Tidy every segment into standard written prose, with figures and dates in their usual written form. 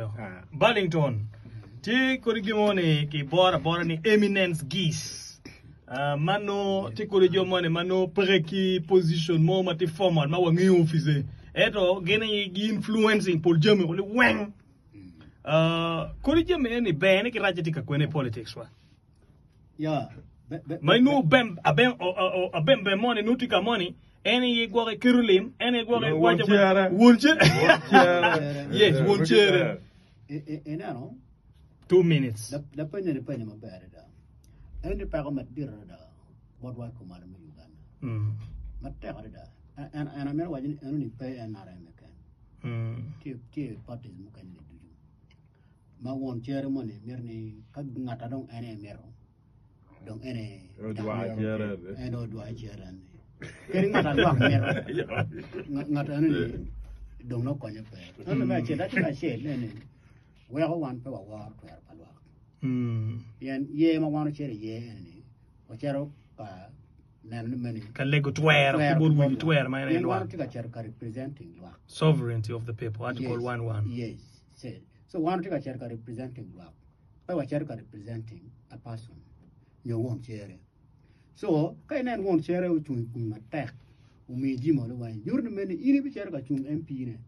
Apwoyo. Burlington, tye kodi gin mo ni kiboro abora ni eminence geese. Ah, ma nongo tye kodi jo moni ma nongo peke ki position mo ma tye formal ma wangeyo office. Ento gin aye gi influencing pol jami kodi weng. Ah, kodi jami eni ber ni ki race tye ka kwene i politics wa. Ya, be, be, Ma inongo bem, abem, o, o, o, abem bem moni nongo tye ka moni, en aye gwoke keto lim, en aye gwoke Won waco cere. won cere. Won cere. Yes, won cere. I- i- Ineno, 2 minutes. la- lapenyo ni penyo maber adada. En ni peko madit adada botwa i kumalo me Uganda. Mm. Matek adada. En, en, en amito waco ni eno ni pe NRM keken. Mm. Tye, tye parties mukene ni ducu. Ma won cere moni mito ni ka ngata dong en aye mito dong en aye Odwar cere. En dong odwar cere ni. Kadi ngata lwak mito ngat eno ni dong nongo konye pe. Ento me acel acel acel eni weko wan pe waworo twero pa lwak. Pien yer ma wan ocito iye eni wacito ka neno ni meni Ka lego twero ki bot wegi twero ma en aye Pien wan lwak. watye ka cito ka representing lwak. Sovereignty of the people, Article Yes, 1 1. Yes. So wan watye ka cito ka representing lwak, pe wacito ka representing a person nyo won cere. So ka inen won cere ocung i komi matek, omiyi jami mo weng, nyuto ni meno in ibicito ka cung MP ne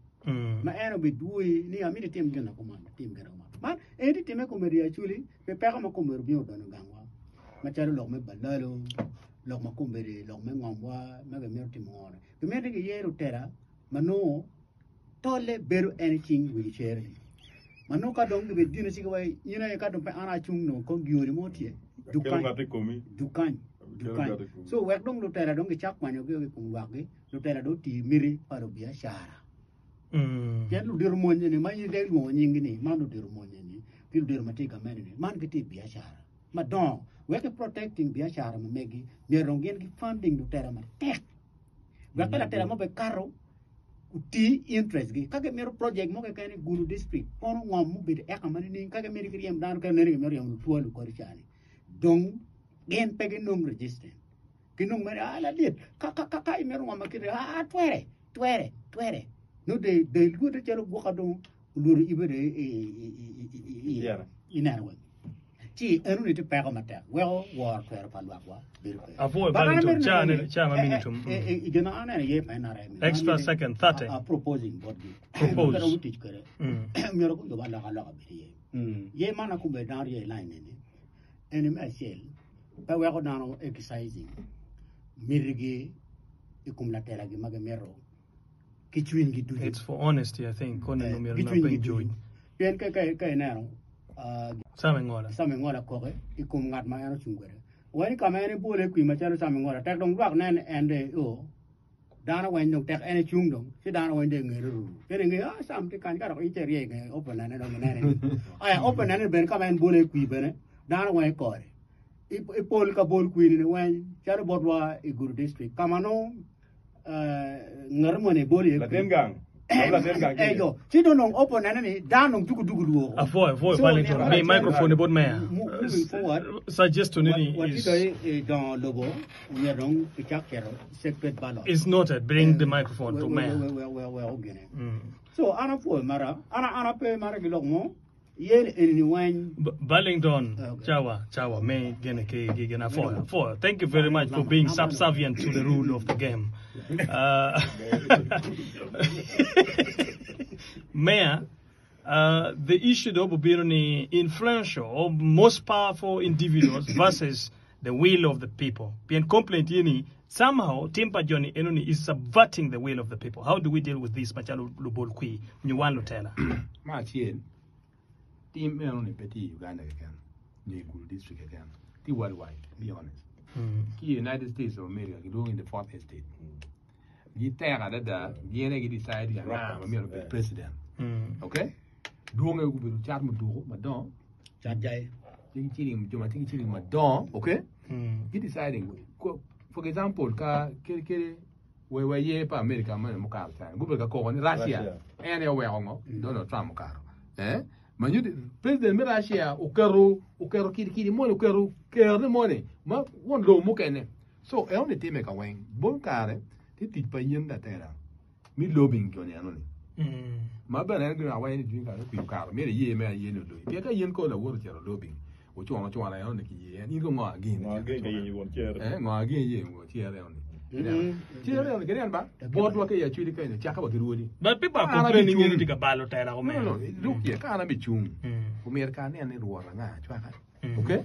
ma en obidwoyi ni amito itim gin ma kuman, itim gin ma kuman. Man en tye timme kome i Acholi pi peko ma komedi obino odonyo i gangwa macalo lok me balalo, lok ma komedi, lok me ngomwa ma gimito timo ngo ni. Gimito ni giyer lutela ma nongo Tolle bedo en i cing wegi cere-ni. Ma nongo ka dong gibidine ci giwaco in aye ka dong pe an acung nongo kong gioni mo tye. Kelo ngat i komi. Dukany. Dukany. So wek dong lutela dong gicak kwanyogi i kom lwakgi, lutela dong oti miti pa lubiacara. Pien ludito mony eni ma in idek lwongo nyinggi ni man ludito mony eni ki ludito ma tye i gamente ni man gitye i biacara madongo. Wek ki protecting biacara ma megi myero dong gin gi funding lutela matek. Wek ka latela mo bene kato oti interest gi ka gimito project mo keken i Gulu district kono ngom mubedo eka ma nining ka gimito giryem dano kene neno gimito ryemo lutwa lukodi cani dong gin pe ginong resistance ginong mere ah ladit ka ka ka imito ngom ma kite ah twere twere twere nongo de de lwote calo gwoka dong olwodo ibe de i neno weng Ci enoni tye peko matek weko woro twero pa lwakwa bedo pe. Apwoyo But an Barrington, amito ca neno ne, ni, ca ma eh, mini eh, tum. eh, eh, gin ma an aneno iye pa NRM, Extra an amito second, 30. a- a proposing botgi. Propose. Pe romo tic kwede. Mm. Myero guyub alokaloka bed iye. Ye man akombeddi dano rye i line eni, eni me acel, pe weko dano exercising mitigi i kom latelagi ma gimito ki cwinygi ducu. It's for honesty, I think. Kone Eh, no myero ki na cwinygi peny ducu. George. Pien ka, ka, ka ineno, ah, Sam Engola. Sam Engola koke i kom ngat ma en ocung kwede. Wai ka ma en ebole kwi macalo Sam Engola, tek dong lwak nen en de, o, dano weng dong tek en ecung dong, ci dano weng dong engere ruru. Pien enge, ah, Sam tye kany, ka dok in ce irye i nge opponent dong inene ni. Aya, opponent bene ka ma en bole kwi bene, dano weng ikore. I, i pol ka bol kwi ni weng, calo botwa i Gulu district, ka ma nongo ngat moni ebolo iye Latin gang. Dok latin gang ki eyo ci dong dong opo nene ni dano dong tuku tuku lwoko Apwoyo, apwoyo So, Barrington. nino Mi acel- microphone bot mayor. Mo- moving forward Suggestion ni watye is dong i dongo lobo myero dong kicak cito secret ballot is noted. Bring the microphone to We- we- mayor. we- we- we- we- ogene Mm. so an apwoyo mara an an ape mara gi lok mo Yel eni weng. Burlington, Okay. Chawa, Chawa, me gene ke ge gena for for. Thank you very much for being subservient to the rule of the game. Uh, Mayor, uh, the issue do obino ni influential or most powerful individuals versus the will of the people. Pien complaint ye ni somehow tim pa joni enoni is subverting the will of the people. How do we deal with this macalo lubol kwir nyo wan lutela? Me acel, tim enoni pe tye i Uganda keken nyo i Gulu district keken, tye worldwide to be honest. Ki i United States of America kilwongo ni the fourth estate. Gitek adada, gin aye gi decide anga ma myero obed president. Okay? Dwonge gubedo cat muduku madongo. Cat jai. Tye ki ciling, jo ma tye ki ciling madongo, okay? Gi deciding, for example, ka kede kede we wa ye pa America mene mukato cani, gubedo ka koko ni Russia en aye oweko ngo Donald Trump okato. Eh? Ma nyuto president me Russia oketo oketo kidi kidi moni oketo kerone moni ma won lobo mukene. So eno ni time ka weng. Bon kare tye tic pa in latela. mi lobbying joni eno ni. Ma bene en gin awaco ni cwiny kare okwiyo kare myero iye me aye ni oloyi. Pien ka in ko lawot ocito lobbying, ocuno acuna eno ni ki ye en, in ko ngo agin Ngo agin ka yenyo won cere. Eh, ngo agin ye won cere eno ni. Cere eno ni kede en ba, botwa ka i acwili kenyo, cakke wa ki rwodi. But people are Ka an complaining abicung. ni tye ka balo tela No, omera. no, look here, ka an abicung, omyero ka anen ni rwot anga cwaka. Okay?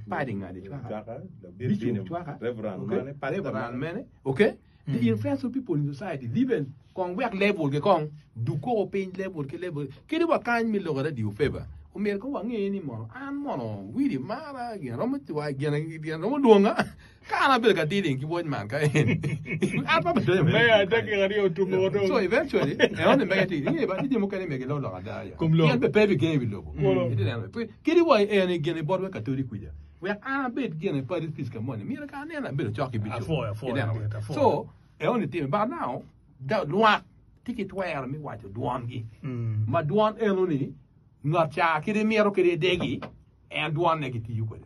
Padi ngadi cwaka. Cwaka, labit Bishop dini, cwaka. Reverend Okay? mane, pastor Reverend mane. mene. Okay? The influential people in society even kong wek level gi kong duk koko piny level ki level kadi wa kany me loko radio favor omyero kong wange ni mono an mono wili mara gin romo wa gin gin romo lwonga ka an abedo ka dealing ki watchman ka en an pa bedo Me adek aryo otumo wa dong. so eventually eno ni mege ti inge ba tye mukene mege lok lok ada ya Kom lok. pien be pe bi geng i wi lobo Kolo. Iti neno pe kadi wa en gin bot we katoli kuja Wek an abed gin i parish priest ka moni, myero ka anen abedo cok ki bicop. Apwoyo, apwoyo, Ineno? madit, apwoyo. So, eoni time. But now, da, lwak tye ki twero me waco dwongi. Ma dwon enoni, ngat ca kadi mito kadi edegi, en dwonne gitiyo kwede.